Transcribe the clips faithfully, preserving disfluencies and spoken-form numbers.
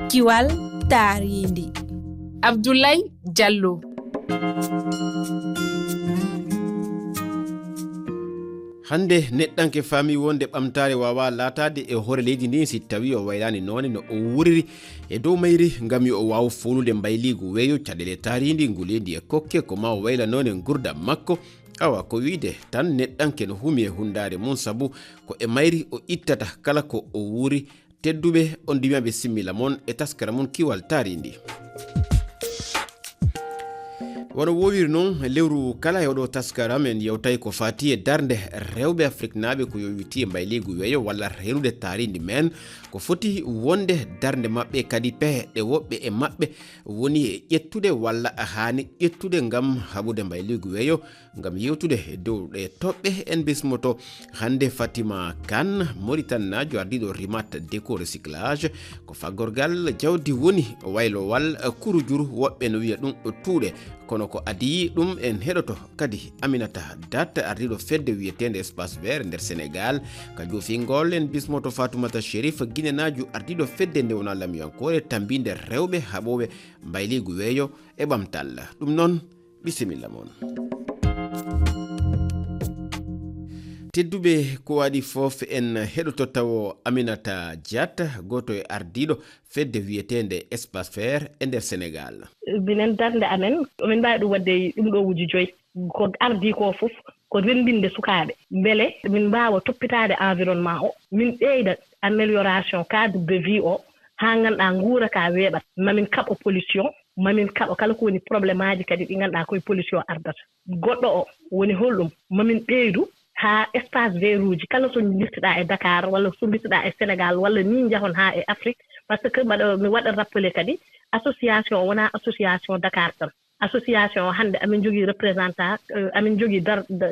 Kiwal taariindi. Abdoulaye Diallo. Hannde neɗɗanke faami wonde ɓamtaare waawaa laataade e hoore leydi ndin si tawii o waylaani noone no o wuuriri e dow mayri ngam yo o waaw foolude mbayliigu weeyo, caɗeele taariindi, nguleendi e kokke, ko ma o wayla noone nguurndam makko. Awa ko wiide tan neɗɗanke no huumi e hunndaare mum sabu ko e mayri o ittata kala ko o wuuri. Tedduɓe, on ndimaaɓe simmila mon e taskara mon Kiwal Taariindi. Wano woowiri noon, lewru kala e oɗo taskara men yewtay ko faati e darnde rewɓe afriknaaɓe ko yowiti e mbayliigu weeyo walla reenude taariindi men, ko foti wonde darnde maɓɓe kadi pehe ɗe woɓɓe e maɓɓe woni e ƴettude walla haani ƴettude ngam haɓude mbayliigu weeyo. Ngam yewtude e dow ɗe toɓɓe en bismoto hannde Fatima Kane, Mauritannaajo ardiiɗo Rimat Déco Recyclage, ko faggorgal jawdi woni waylowal kurujuru, woɓɓe no wiya ɗum tuuɗe. Kono ko adii ɗum en heɗoto kadi Aminata Dat, ardiiɗo fedde wiyeteende Espace Vert nder Sénégal. Ka joofingol en bismoto Fatoumata Chérif, ginenaajo ardiiɗo fedde nde wona lamiyankoore tambiinde rewɓe haɓooɓe mbayliigu weeyo e ɓamtal. Ɗum noon, bisimilla mon. Tedduɓe, ko waɗi fof en heɗoto tawo Aminata Diatta, gooto e ardiiɗo fedde wiyeteende Espace Vert e nder Sénégal. Minen darnde amen, omin mbaawi ɗum waɗde ɗum ɗo wuji joyi. Ko ardii ko fof ko renndinde sukaaɓe, mbele min mbaawa toppitaade environnement o, min ɓeyda amélioration cadre de vie o, haa ngannduɗaa nguura ka weeɓat. Mamin kaɓo pollution, mamin kaɓo kala ko woni probléme aji kadi ɗi ngannduɗaa koye pollution ardata. Goɗɗo o woni holɗum? Mamin ɓeydu haa espace vert uji kala so mbittuɗaa e Dakar walla so mbittuɗaa e Sénégal walla ni njahon haa e Afrique, par ce que mbaɗa mi waɗa rappelé kadi association o wonaa association Dakar tan. Association o hannde amin njogii représentant, amin njogii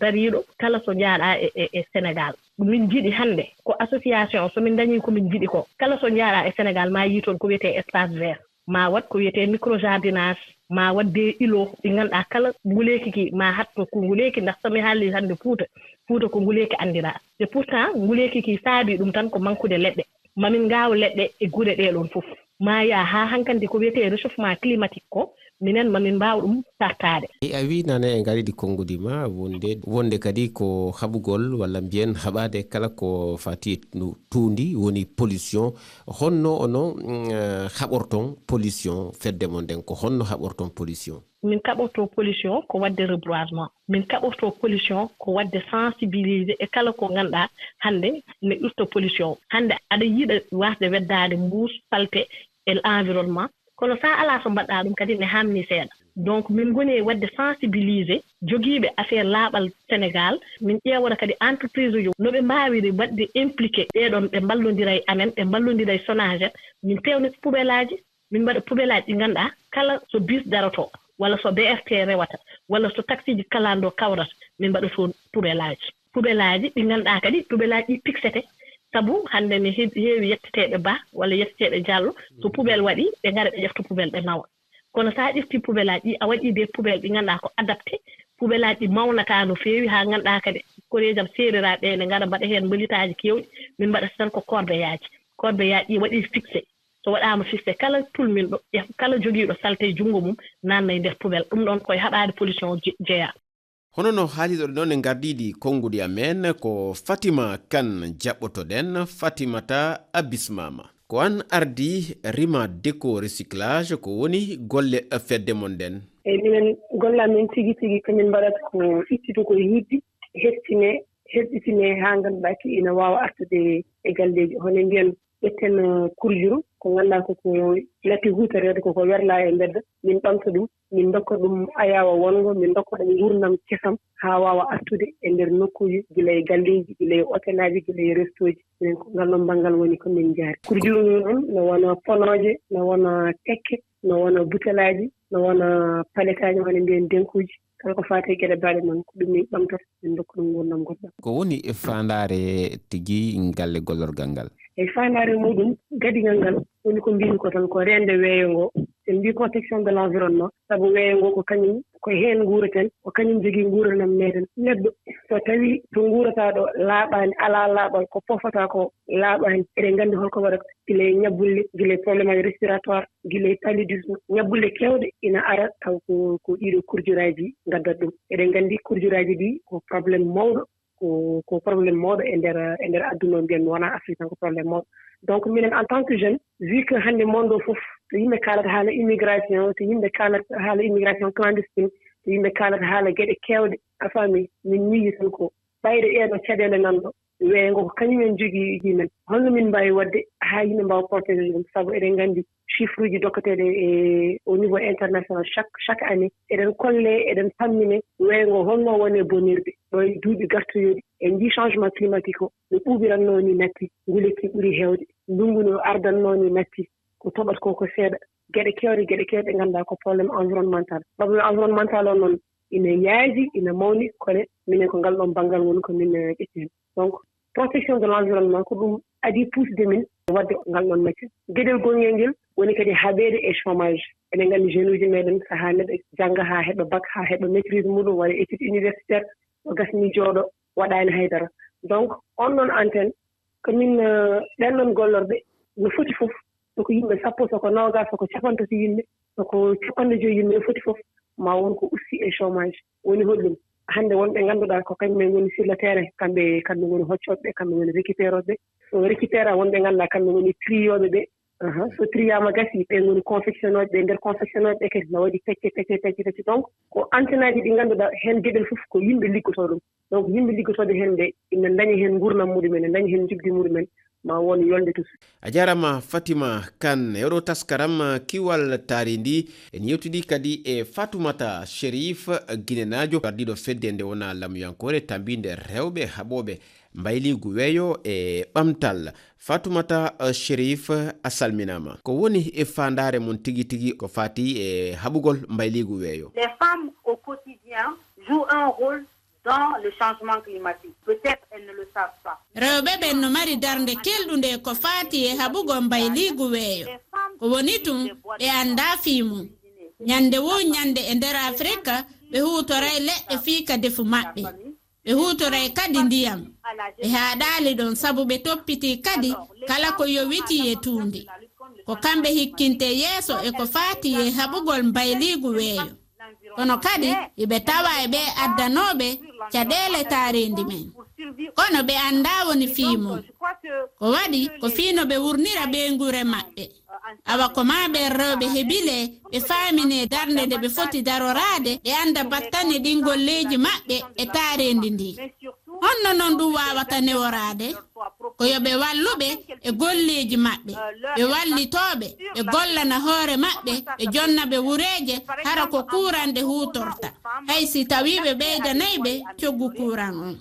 dariiɗo kala so njaaɗaa e e Sénégal. Min njiɗi hannde ko association o, so min ndañii ko min njiɗi ko, kala so njaaɗaa e Sénégal maa yii toon ko wiyetee espace vert, maa waɗ ko wiyetee micro jardinage, maa waɗ des îlots ɗi ngannduɗaa kala nguleeki ki maa haɗ to ko nguleeki, ndax so mi haalii hannde Fuuta, Fuuta ko nguleeki anndiraa. Te pourtant nguleeki ki saabii ɗum tan ko mankude leɗɗe. Mamin ngaaw leɗɗe e gure ɗee ɗoon fof. Maa yaa haa hankandi ko wiyetee réchauffement climatique ko, minen mamin mbaaw ɗum sartaade. A wii nane e ngariidi konngudi ma wonde wonde kadi ko haɓugol walla mbiyen haɓaade kala ko faati e tuundi woni pollution. Honno onon haɓorton pollution fedde mon nden? Ko honno haɓorton pollution? Min kaɓorto pollution ko waɗde reboisement. Min kaɓorto pollution ko waɗde sensibiliser e kala ko ngannduɗaa hannde ne ƴurta pollution. Hannde aɗa yiɗa waasde weddaade mbuus salte e environnement, kono so a alaa so mbaɗɗaa ɗum kadi ne haamnii seeɗa. Donc min ngoni e waɗde sensibiliser jogiiɓe affaire laaɓal Sénégal, min ƴeewora kadi entreprise uji no ɓe mbaawiri waɗde impliqué ɓee ɗoon ɓe mballondira e amen, ɓe mballondira e Sonaged, min peewnita poubelle aji. Min mbaɗa poubelle aji ɗi ngannduɗaa kala so bus daroto walla so B R T rewata walla so taxi ji kalandoo kawrata, min mbaɗa toon poubelle aji. Poubelle aji ɗi ngannduɗaa kadi poubelle aji ɗi piksete, sabu hannde ne heewi yetteteeɓe Bah walla yetteteeɓe Diallo, so poubelle waɗi ɓe ngara ɓe ƴefta poubelle ɓe nawa. Kono so a ƴeftii poubelle aji ɗi a waɗii des poubelle ɗi ngannduɗaa ko adapté, poubelle aji ɗi mawnataa no feewi haa ngannduɗaa kadi koreeji am seereraaɓe ɓee ne ngara mbaɗa heen mbalitaaji keewɗi, min mbaɗata tan ko corbeillage. Corbeillage ɗi waɗii fixé. So waɗaama fixé, kala tulminɗo e kala jogiiɗo salte e junngo mum naatna e nder poubelle. Ɗum ɗoon ko e haɓaade pollution jeyaa. Hono no haaliɗon noon e ngardiidi konngudi amen, ko Fatima Kan jaɓɓotoɗen. Fatimata, a bismaama. Ko aan ardii Rima Déco Recyclage, ko woni golle fedde mon nden? Eyi, minen golle amen tigi tigi ko min mbaɗata ko ittude ko e hidde, heftine, herɗitine haa ngannduɗaa ki ina waawa artude e galleeji. Hono mbiyen ƴetten kurjuru ko ngannduɗaa ko ko natti huutoreede ko ko werlaa e mbedda, min ɓamta ɗum, min ndokka ɗum ayaawo wonngo, min ndokka ɗum nguurndam kesam haa waawa artude e nder nokkuuji, gila e galleeji, gila e otelaaji, gila e restooji. Minen ko ngal ɗoon banngal woni ko min njaari. Kurjuru noon no wano ponooje, no wano tekke, no wano butelaaji, no wano paletaaji, wano mbiyen denkuuji. Kala ko faati e geɗe baaɗe noon, ko ɗum min ɓamtata, min ndokka ɗum nguurndam goɗɗam. Ko woni faandaare tigi galle gollorgal ngal? E faandaare muuɗum, gadigal ngal woni ko mbiymi ko tan, ko reende weeyo ngo. En mbiyi protection de l'environnement, sabu weeyo ngo ko kañum Ko heen nguureten, ko kañum jogii nguurndam meeɗen. Neɗɗo so tawii to nguurata ɗo laaɓaani, alaa laaɓal, ko pofata ko laaɓaani, eɗen nganndi holko waɗata, gila e ñabbulle, gila e problème aji respiratoire, gila e paludisme, ñabbulle keewɗe ina ara taw ko, ko ɗiɗo kurjoraaji ngaddat ɗum. Eɗen nganndi kurjoraaji ɗi ko problème mawɗo, ko, ko problème mawɗo e nder, e nder aduna o, mbiyan mi wonaa Afrique tan, ko problème mawɗo. Donc minen en tant que jeune, vu que hannde monde o fof, so yimɓe kaalata haala immigration, so yimɓe kaalata haala immigration clandestine, so yimɓe kaalata haala geɗe keewɗe, a faami, min miiji tan ko ɓayde ɗee ɗoo caɗeele nan ɗo, weeyo ngo ko kañum en jogii men. Holno min mbaawi waɗde haa yimɓe mbaawa protéger ɗum? Sabu eɗen nganndi chiffre uji dokketeeɗo e au niveau international, chaque, chaque année, eɗen kolle, eɗen pammine weeyo ngo holno woni bonirde. Ɗo e duuɓi gartoyooɗi, en njii changement climatique o, no ɓuuɓiratnoo ni natti, nguleyki ɓuri heewde, ndunngu no ardannoo ni natti, ko toɓat ko ko seeɗa. Geɗe keewɗe, geɗe keewɗe ɗe ngannduɗaa ko problème environnemental. Problème environnemental o noon ina yaaji, ina mawni, kono minen ko ngal ɗoon banngal woni ko min, eh, ƴetti heen. Donc, protection de l'environnement ko ɗum adii puusde min waɗde ngal ɗoon mecce. Geɗel gongel ngel woni kadi haɓeede e chômage. Eɗen nganndi jeune uji meɗen, sahaa neɗɗo jannga haa heɓa bac, haa heɓa maîtrise muɗum, waɗa étude universitaire, o gasni jooɗo, waɗaani haydara. Donc, on ɗoon antenne, ko min, eh, ɓen ɗoon gollorɓe, no foti fof, so ko yimɓe sappo, so ko noogaas, so ko cappanɗe tati yimɓe, so ko cappanɗe joyi yimɓe, no foti fof, ma won ko usti e chômage. Woni holɗum? Hannde wonɓe ngannduɗaa ko kañum en ngoni sur le terrain, kamɓe, kamɓe ngoni hoccooɓe ɓe, kamɓe ngoni récupérooɓe ɓe. So récupérant, wonɓe ngannduɗaa kamɓe ngoni triyooɓe ɓe. Aha, so triyaama gasi, ɓe ngoni confectionnooɓe ɓe, nder confectionnooɓe ɓe kadi na waɗi pecce, pecce, pecce, pecce. Donc, ko antenne aji ɗi ngannduɗaa heen geɗel fof ko yimɓe liggotoo ɗum. Donc, yimɓe liggotooɓe heen ɓe ina ndaña heen nguurndam muɗumen, ina ndaña heen njoɓdi muɗumen, ma won yolnde to suudu. A jaaraama Fatima Kane. E oɗo taskaram Kiwal Taarindi, en yewtidi kadi e Fatoumata Chérif, Ginenaajo, ardiiɗo fedde nde wonaa lamuyankoore tambiinde rewɓe haɓooɓe mbayliigu weeyo e ɓamtal. Fatoumata, eh, Chérif, a salminaama. Ko woni e faandaare mon tigi tigi ko faati e haɓugol mbayliigu weeyo? Les femmes au quotidien jouent un rôle dans le changement climatique. Peut-être elles ne le savent pas. Rewɓe ɓen no mari darnde kelɗunde ko faati e haɓugol mbayliigu weeyo. Ko woni tun, ɓe anndaa fii mum. Ñande woo ñande e nder Afirka, ɓe huutoray leɗɗe fii ka defu maɓɓe. Ɓe huutoray kadi ndiyam. Ɓe haaɗaali ɗon sabu ɓe toppitii kadi kala ko yowitii e tuundi. Ko kamɓe hikkinte yeeso e ko faati e haɓugol mbayliigu weeyo. Kono kadi, iɓe tawa e ɓe addanooɓe caɗeele taareendi men. Kono ɓe anndaa woni fii mum. Ko waɗi ko fii no ɓe wurnira ɓeynguure maɓɓe. Awa ko maa ɓen rewɓe heɓilee, ɓe faaminee darnde nde ɓe foti daroraade, ɓe annda battane ɗin golleeji maɓɓe e taareendi ndin. Honno non ɗum waawata neworaade? Ko yo ɓe wallu ɓe e golleeji maɓɓe, ɓe wallitoo ɓe, ɓe gollana hoore maɓɓe, ɓe jonna ɓe wureeje, hara ko kuuran ɗe huutorta, hay si tawii ɓe ɓeydanay ɓe coggu kuuran on.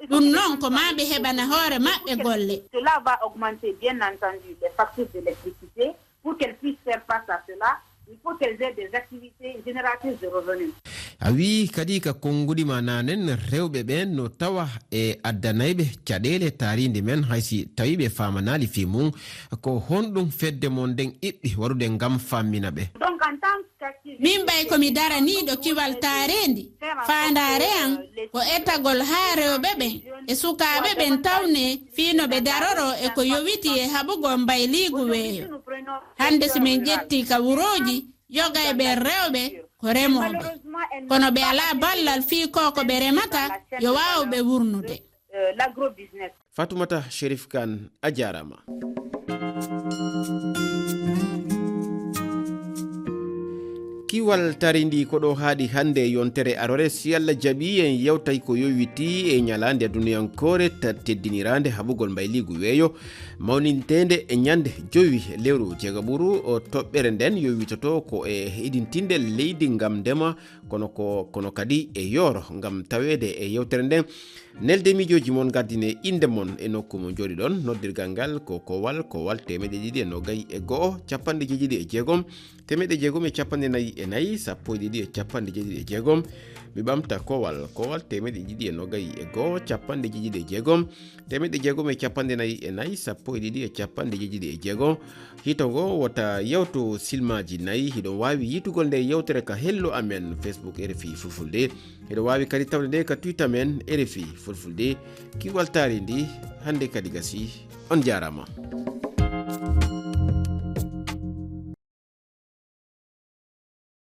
Ɗum non ko maa ɓe heɓana hoore maɓɓe golle. Cela va augmenter, bien entendu, les factures d'électricité. Pour qu'elles puissent faire face à cela, il faut qu'elles aient des activités génératrices de revenus. A wii kadi ka konnguɗi ma naanen, rewɓe ɓen no tawa e addanayɓe caɗeele taarindi men, hay si tawii ɓe faamanaali fii mum. Ko honɗum fedde mon nden iɓɓi waɗude ngam fammina ɓe? Donc, en tant qu'activiste, min ɓay ko mi daraniiɗo kiwal taareendi, faandaare an ko etagol haa rewɓe ɓen e sukaaɓe ɓen tawnee fii no ɓe daroroo e ko yowitii e haɓugol mbayliigu weeyo. Hannde, si min ƴettii ka wurooji, yoga e ɓen rewɓe ko remooɓe. Kono ɓe alaa ballal fii ko ko ɓe remata yo waaw ɓe wurnude. Fatoumata Chérif Kane, a jaaraama. Kiwal taarindi ko ɗo haaɗi hannde e yontere aroore. Si Allah jaɓii, en yewtay ko yowitii e ñalaande duniyannkoore ta-, teddiniraande haɓugol mbayliigu weeyo, mawninteende e ñande jowi lewru jeegaɓuru. O toɓɓere nden yowitoto ko e hiɗintinde leydi ngam ndema, kono ko, kono kadi e yooro ngam taweede e yewtere nden. Nelde miijooji mon, ngaddine innde mon e nokku mo njooɗiɗon. Noddirgal ngal ko kowal, kowal teemeɗɗe ɗiɗi e noogay e go'o, capanɗe jeeɗiɗi e jeegom, teemeɗɗe jeegom e capanɗe nayi e nayi, sappo e ɗiɗi e capanɗe jeeɗiɗi e jeegom. Mi ɓamta: kowal, kowal teemeɗɗe ɗiɗi e noogay e go'o, capanɗe jeeɗiɗi e jeegom, teemeɗɗe jeegom e capanɗe nayi e nayi, sappo e ɗiɗi e capanɗe jeeɗiɗi e jeegom. Hito ngo wota yawtu silmaaji nayi. Hiɗon waawi yi'ugol nde yewtere ka hello amen Facebook R F I Fulfulde. Hiɗon waawi kadi tawde nde ka Twitter men R F I Fulfulde. Kiwal taarindi hannde kadi gasii. On njaaraama.